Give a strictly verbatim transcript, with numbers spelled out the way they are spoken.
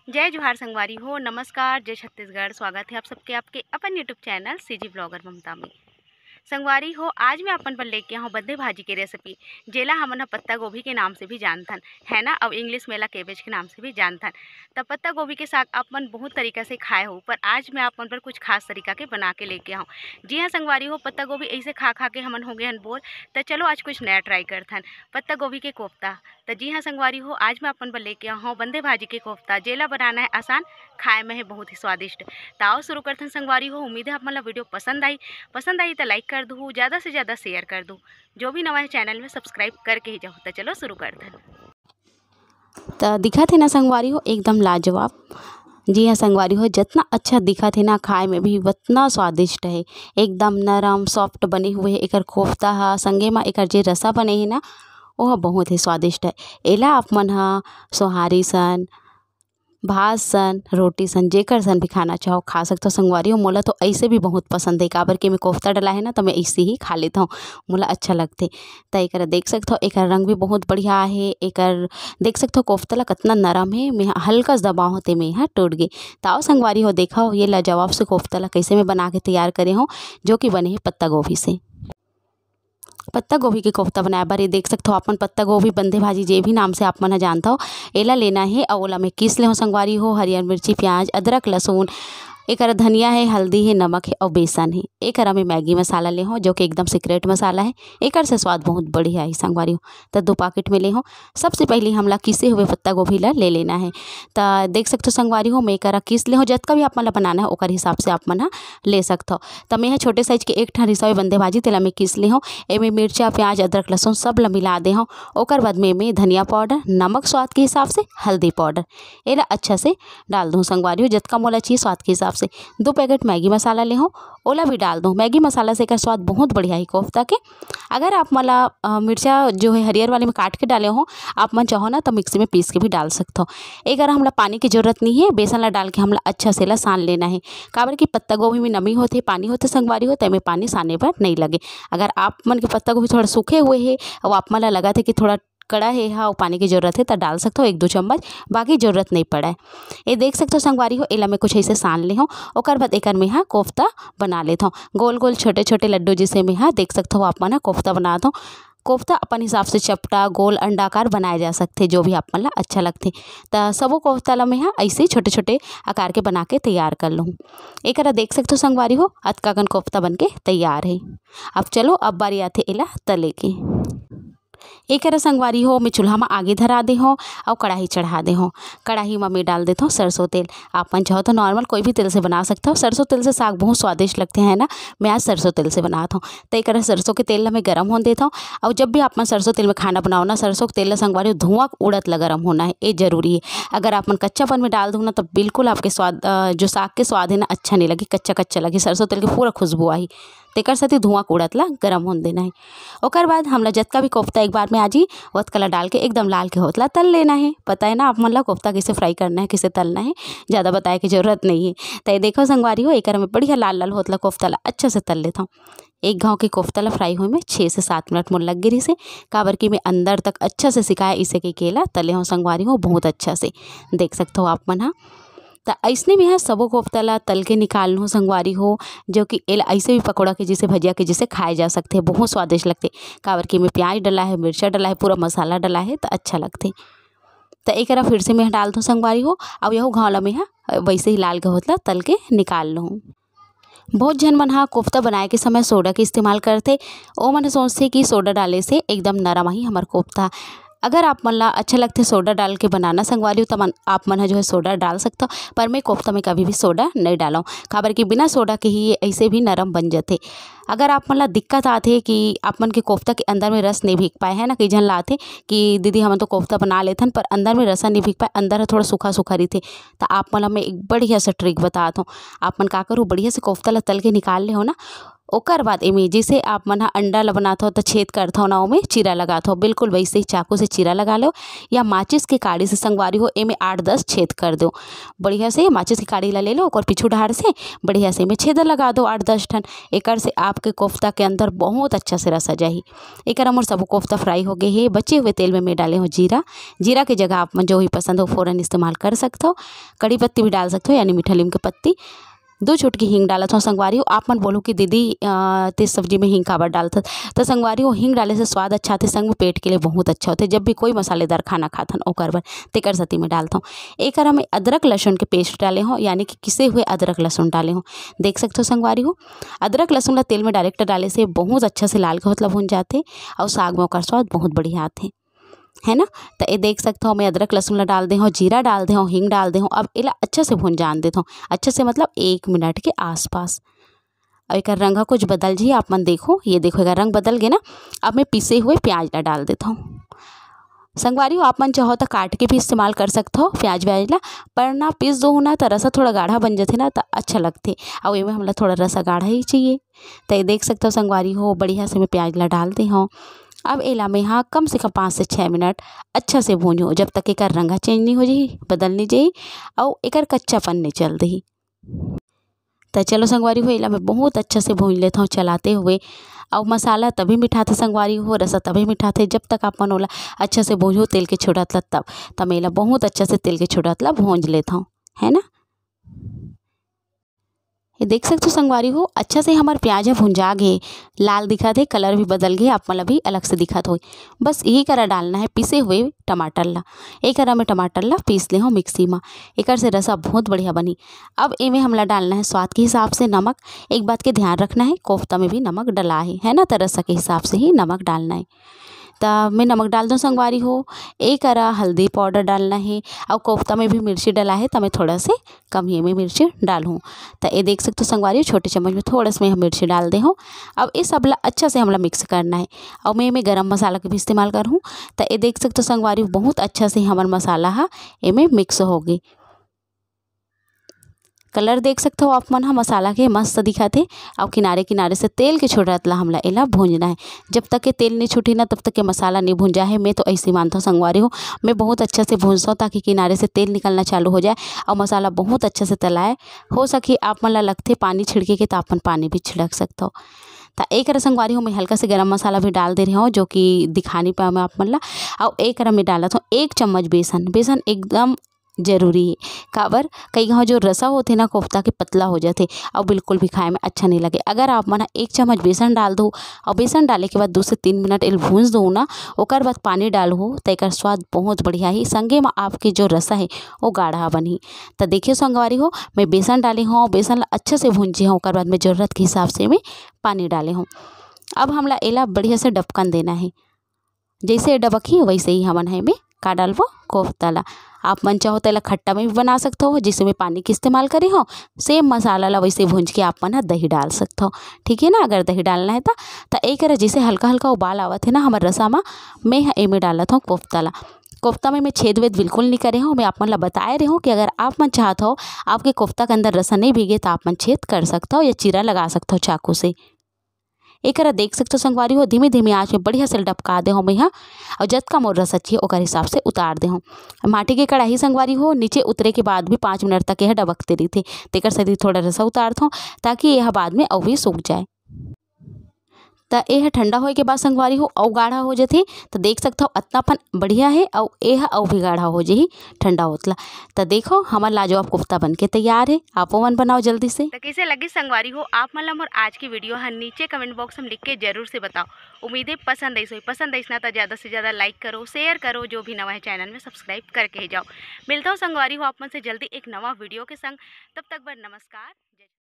जय जोहार संगवारी हो, नमस्कार, जय छत्तीसगढ़। स्वागत है आप सबके आपके अपन YouTube चैनल सीजी ब्लॉगर ममता में। संगवारी हो, आज मैं अपन बर लेके आहूँ बंधे भाजी के रेसिपी, जेला हमन ह पत्ता गोभी के नाम से भी जानथन, है ना, अउ इंग्लिश में एला कैबेज के नाम से भी जानथन। त पत्ता गोभी के साग आप मन बहुत तरीका से खाए हो, पर आज मैं आप मन बर कुछ खास तरीका के बना के लेके आहूँ। जी हाँ संगवारी हो, पत्ता गोभी ऐसे खा खा के हमन हो गए हन बोर, त चलो आज कुछ नया ट्राई करथन, पत्ता गोभी के कोफ्ता। त जी हाँ संगवारी हो, आज मैं अपन बर लेके आहूँ बंधे भाजी के कोफ्ता, जेला बनाना है आसान, खाए में है बहुत ही स्वादिष्ट। त आओ शुरू करथन संगवारी हो। उम्मीद है आप मन ला वीडियो पसंद आई, पसंद आई त लाइक कर दू, ज़्यादा से ज़्यादा शेयर कर दू। जो भी नवा है चैनल में सब्सक्राइब करके ही जाओ। त चलो शुरू करथन। त दिखत है ना संगवारी हो, एकदम लाजवाब। जी हाँ संगवारी हो, जितना अच्छा दिखत है ना, खाए में भी उतना स्वादिष्ट है। एकदम नरम सॉफ्ट बने हुए है एकर कोफ्ता हा, संगे मा एकर जे रसा बने है ना, वो ह बहुत ही स्वादिष्ट है। एला आप मन ह सोहारी सन, भात सन, रोटी सन, जेकर सन भी खाना चाहो खा सकथो संगवारी हो। मोला तो ऐसे भी बहुत पसंद है, काबर कि मैं कोफ्ता डला है ना, तो मैं ऐसे ही खा लेता हूँ, मोला अच्छा लगथे। त एकरा देख सकथो, एकर रंग भी बहुत बढ़िया आहे। एकर देख सकथो कोफ्ता ला कतना नरम है, मैं हल्का सा दबाव होते में हा टूट गे। त आओ संगवारी हो, देखो ये लाजवाब से कोफ्ता ला कैसे मैं बना के तैयार करे हूँ, जो कि बने है पत्ता गोभी से। पत्ता गोभी के कोफ्ता बनाए बर ये देख सकथो आप मन, पत्ता गोभी, बंधे भाजी, जे भी नाम से आप मन ह जानथो, एला लेना है। अउ ओला मैं किस ले हो संगवारी हो, हरियर मिर्ची, प्याज, अदरक, लहसुन, एकरा धनिया है, हल्दी है, नमक है अउ बेसन है। एकरा मैं मैगी मसाला ले हो, जो कि एकदम सीक्रेट मसाला है, एकर से स्वाद बहुत बढ़िया है संगवारी हो। त दो पैकेट में ले हो। सबसे पहले हमला किसे हुए पत्ता गोभी ला ले लेना है। त देख सकथो संगवारी हो, मैं एकरा किस ले हो, जतका भी आप मन ला बनाना है ओकर हिसाब से आप मन ह ले सकथो। त मैं ह छोटे साइज के एक ठन रिसवे बंधे भाजी, तेला मैं किस ले हो। एमे मिर्चा, प्याज, अदरक, लहसुन सब ला मिला दे हो। ओकर बाद में एमे धनिया पाउडर, नमक स्वाद के हिसाब से, हल्दी पाउडर, एला अच्छा से डाल दूँ संगवारी हो, जतका मोला चाहिए स्वाद के हिसाब से। दो पैकेट मैगी मसाला ले हो, ओला भी डाल दूँ। मैगी मसाला से एकर स्वाद बहुत बढ़िया ही कोफ्ता के। अगर आप मन ला, अ, मिर्चा जो है हरियर वाले में काट के डाले हो, आप मन चाहो ना तो मिक्सी में पीस के भी डाल सकथो। एकर हमला पानी की जरूरत नहीं है, बेसन ला डाल के हमला अच्छा से ला सान लेना है, काबर कि पत्ता गोभी में नमी होथे, पानी होथे संगवारी हो, तेमे पानी साने बर नहीं लगे। अगर आप मन के पत्ता गोभी थोड़ा सूखे हुए है, अउ आप मन ला लगत है कि थोड़ा कड़ा है हा, अउ पानी की जरूरत है, त डाल सकथो एक दो चम्मच, बाकी जरूरत नहीं पड़े। ये देख सकथो संगवारी हो, एला मैं कुछ ऐसे सान ले हो। ओकर बाद एकर में हा कोफ्ता बना लेथो, गोल गोल छोटे छोटे लड्डू जैसे में हा, देख सकथो आप मन हा कोफ्ता बनात हो। कोफ्ता अपन हिसाब से चपटा, गोल, अंडाकार बनाए जा सकथे, जो भी आप मन ला अच्छा लगथे। त सबो कोफ्ता ला मैं हा ऐसे ही छोटे छोटे आकार के बना के तैयार कर लूँ। एकरा देख सकथो संगवारी हो, अतका कन कोफ्ता बन के तैयार है। अब चलो, अब बारी आथे एला तले के। एकरा संगवारी हो, मैं चूल्हा म आगी धरा दे हो अउ कढ़ाई चढ़ा दे हो। कढ़ाई म मैं डाल देथो सरसों तेल। आप मन चाहो तो नॉर्मल कोई भी तेल से बना सकथो। सरसों तेल से साग बहुत स्वादिष्ट लगथे, है ना। मैं आज सरसों तेल से बनात हो, त एकरा सरसों के तेल ला मैं गरम होन देथो। अउ जब भी आप मन सरसों तेल में खाना बनाओ ना, सरसों के तेल ला संगवारी हो, धुआं उड़त ला गरम होना है, ये जरूरी है। अगर आप मन कच्चापन में डाल दो ना, तो बिल्कुल आपके स्वाद, अ, जो साग के स्वाद है ना, अच्छा नहीं लगे, कच्चा कच्चा लगे। सरसों तेल की पूरा खुशबू आही। तेकर सेती धुआं के उड़त ला गरम होन देना है। ओकर बाद हमला जतका भी कोफ्ता एक बार में आ जी, ओतका ला डाल के एकदम लाल के होत ला तल लेना है। पता है ना आप मन ला कोफ्ता कैसे फ्राई करना है, कैसे तलना है, ज़्यादा बताए के जरूरत नहीं है। त ये देखो संगवारी हो, एकर में बढ़िया लाल लाल होत ला कोफ्ता ला अच्छा से तल लेथव। एक घाव के कोफ्ता ला फ्राई होए में छः से सात मिनट मोर लग गे रिहिसे, काबर कि मैं अंदर तक अच्छा से सिकाए इसे के केला तले हो संगवारी हो, बहुत अच्छा से देख सकथो आप मन हा। त अइसने में हा सबो कोफ्ता ला तल के निकाल लूँ संगवारी हो, जो कि एला ऐसे भी पकौड़ा के जैसे, भजिया के जैसे खाए जा सकथे, बहुत स्वादिष्ट लगथे। काबर कि में प्याज डला है, मिर्चा डला है, पूरा मसाला डला है, त अच्छा लगथे। त एकरा फिर से मैं डाल दूँ संगवारी हो, अउ यहू घाव ला मैं हा वैसे ही लाल के होत ला तल के निकाल लूँ। बहुत झन मन हा कोफ्ता बनाए के समय सोडा के इस्तेमाल करथे। ओ मन सोचथे कि सोडा डाले से एकदम नरम आही हमर कोफ्ता। अगर आप मन ला अच्छा लगथे सोडा डाल के बनाना संगवारी हो, त मन, आप मन हा जो है सोडा डाल सकथो, पर मैं कोफ्ता में कभी भी सोडा नहीं डालूँ, काबर कि बिना सोडा के ही ये ऐसे भी नरम बन जथे। अगर आप मन ला दिक्कत आथे कि आप मन के कोफ्ता के अंदर में रस नहीं भीग पाए, है ना, कई झन ला आथे कि दीदी हमन तो कोफ्ता बना लेथन पर अंदर में रसा नहीं भीग पाए, अंदर ह थोड़ा सूखा सूखा रहिथे, त आप मन ला मैं एक बढ़िया सा ट्रिक बतात हूँ। आप मन का करो, बढ़िया से कोफ्ता ला तल के निकाल ले हो ना, ओकर बाद एमे जैसे आप मन ह अंडा ल बनात हो त छेद करथव ना, ओमे चीरा लगात हो, बिल्कुल वैसे ही चाकू से चीरा लगा लो या माचिस के काड़ी से संगवारी हो एमे आठ दस छेद कर दो। बढ़िया से माचिस के काड़ी ला ले लो, ओकर पीछू डहार से बढ़िया से एमे छेद लगा दो आठ दस ठन। एकर से आपके कोफ्ता के अंदर बहुत अच्छा से रस आ जाही। एकर हमर सबो कोफ्ता फ्राई हो गए हे। बचे हुए तेल में मैं डाले हूँ जीरा। जीरा के जगह आप मन जो भी पसंद हो फोरन इस्तेमाल कर सकत हो। कड़ी पत्ती भी डाल सकत हो, यानी मीठा लीम के पत्ती। दो चुटकी हींग डालत हूँ संगवारी हो। आप मन बोलो कि दीदी, अ, ते सब्जी में हींग काबर डालथस? तो संगवारी हो, हींग डाले से स्वाद अच्छा आथे, संग में पेट के लिए बहुत अच्छा होथे। जब भी कोई मसालेदार खाना खाथन ओकर बर, तेकर सेती में डालत हूँ। एकर हमें अदरक लहसुन के पेस्ट डाले हूँ, यानी कि किसे हुए अदरक लहसुन डाले हूँ। देख सकत हो संगवारी हो, अदरक लहसुन ला तेल में डायरेक्ट डाले से बहुत अच्छा से लाल के होत ला भुन जाथे और साग में ओकर स्वाद बहुत बढ़िया आथे, है ना। तो ये देख सकत हो, मैं अदरक लहसुन ला डाल दे हूँ, जीरा डाल दे हूँ, हींग डाल दे हूँ। अब एला अच्छा से भुन जान देत हूँ, अच्छा से मतलब एक मिनट के आसपास। अब एकर रंग ह कुछ बदल जी, आप मन देखो, ये देखो एकर रंग बदल गए ना। अब मैं पिसे हुए प्याज ला डाल देत हूँ। संगवारी हो, आप मन चाहो तो काट के भी इस्तेमाल कर सकत हो प्याज व्याज ला, पर ना पीस दो ना तो रसा थोड़ा गाढ़ा बन जाथे ना तो अच्छा लगथे। और एमे हमला थोड़ा रसा गाढ़ा ही चाहिए। तो ये देख सकत हो संगवारी हो, बढ़िया से मैं प्याज ला डाल दे हूँ। अब एला मैं हाँ कम से कम पाँच से छः मिनट अच्छा से भूंजो, जब तक एकर रंग चेंज नहीं हो जाही, बदल नहीं जाही, और एकर कच्चापन नहीं चल देही। तो चलो संगवारी हो, एला मैं बहुत अच्छा से भूंज लेत हूँ चलाते हुए। और मसाला तभी मिठाथे संगवारी हो, रसा तभी मिठाथे, जब तक आप मन ओला अच्छा से भूंजो तेल के छोड़त ला तब। तो मैं एला बहुत अच्छा से तेल के छोड़त ला भूंज लेत हूँ, है ना। ये देख सकत हो संगवारी हो, अच्छा से हमर प्याज ह भुंजा गे, लाल दिखत हे, कलर भी बदल गे, आप मन ला भी अलग से दिखत होही। बस यही करा डालना है पीसे हुए टमाटर ला। एक करा में टमाटर ला पीस ले हो मिक्सी में, एकर से रसा बहुत बढ़िया बनी। अब एमे हमला डालना है स्वाद के हिसाब से नमक। एक बात के ध्यान रखना है, कोफ्ता में भी नमक डला है, है ना, तो रसा के हिसाब से ही नमक डालना है। त मैं नमक डाल दूँ संगवारी हो। एक करा हल्दी पाउडर डालना है और कोफ्ता में भी मिर्ची डला है, त मैं थोड़ा से कम ही में मिर्ची डालहूँ। त ये देख सकत हो संगवारी हो, छोटे चम्मच में थोड़ा सा मैं मिर्ची डाल दे हूँ। अब ये सब ला अच्छा से हमला मिक्स करना है। और मैं एमे गरम मसाला के भी इस्तेमाल करहूँ। त ये देख सकत हो संगवारी हो, बहुत अच्छा से हमर मसाला हा एमे मिक्स हो गई। कलर देख सकत हो आप मन ह, मसाला के मस्त दिखत हे। अउ किनारे किनारे से तेल के छोड़त ला हमला एला भूंजना हे। जब तक के तेल नहीं छूटी ना, तब तक के मसाला नहीं भूंजा हे। मैं तो ऐसे मानथव संगवारी हो, मैं बहुत अच्छा से भूंजथव ताकि किनारे से तेल निकलना चालू हो जाए और मसाला बहुत अच्छा से तलाए। हो सके आप मन ला लगथे पानी छिड़के के, तो आप मन पानी भी छिड़क सकथव। त एक करा संगवारी हो, मैं हल्का से गरम मसाला भी डाल दे रहे हूँ, जो कि दिखा नहीं पाया मैं आप मन ला। और एक करा मैं डालत हूँ एक चम्मच बेसन। बेसन एकदम जरूरी हे, काबर कई घाव जो रसा होथे ना कोफ्ता के, पतला हो जाथे और बिल्कुल भी खाए में अच्छा नहीं लगे। अगर आप मन ह एक चम्मच बेसन डाल दो और बेसन डाले के बाद दो से तीन मिनट एल भूंज दो ना, ओकर बाद पानी डालहू त एकर स्वाद बहुत बढ़िया ही, संगे में आपके जो रसा है वो गाढ़ा बनही। त देखिए संगवारी हो, मैं बेसन डाले हूँ, बेसन ला अच्छा से भूंजे हूँ, ओकर बाद मैं जरूरत के हिसाब से मैं पानी डाले हूँ। अब हमला एला बढ़िया से डबकन देना है। जैसे डबकही वैसे ही हमन ह एमे का डालबो, कोफ्ता ला। आप मन चाहो त एला खट्टा में भी बना सकत हो, जिसे मैं पानी के इस्तेमाल करे हो। सेम मसाला ला वैसे भूंज के आप मन ह दही डाल सकत हो, ठीक है ना। अगर दही डालना है त, त एक करा जैसे हल्का हल्का उबाल आवत है ना हमर रसा मा, मैं ह एमे डालत हूँ कोफ्ता ला। कोफ्ता में मैं छेद वेद बिल्कुल नहीं करे हूँ। मैं आप मन ला बताए रहे हूँ कि अगर आप मन चाहत हो आपके कोफ्ता के अंदर रसा नहीं भीगे, तो आप मन छेद कर सकत हो या चीरा लगा सकत हो चाकू से। एकरा देख सकथो संगवारी हो, धीमे-धीमे आँच में बढ़िया से डबका दे हो मेहा, अउ जतका मोर रसा चाहिए ओकर हिसाब से उतार दे हो। माटी के कढ़ाई संगवारी हो, नीचे उतरे के बाद भी पाँच मिनट तक यह डबकते रहिथे, तेकर सेती थोड़ा रसा उतारथो, ताकि यह बाद में अउ भी सूख जाए। त एह ठंडा होए के बाद संगवारी हो अउ गाढ़ा हो जथे। त देख सकथव अतना अपन बढ़िया हे अउ एह अउ भी गाढ़ा हो जही ठंडा होत ला। त देखो हमर लाजवाब कोफ्ता बन के तैयार हे, आपो मन बनाओ जल्दी से। त कइसे लगिस संगवारी हो आप मन ला मोर आज के वीडियो ह नीचे कमेंट बॉक्स में लिख के जरूर से बताओ। उम्मीद हे पसंद आइस होही, पसंद आइस ना त ज्यादा से ज्यादा लाइक करो, शेयर करो, जो भी नवा हे चैनल में सब्सक्राइब करके ही जाओ। मिलता हूँ संगवारी हो आप मन से जल्दी एक नवा वीडियो के संग, तब तक बर नमस्कार।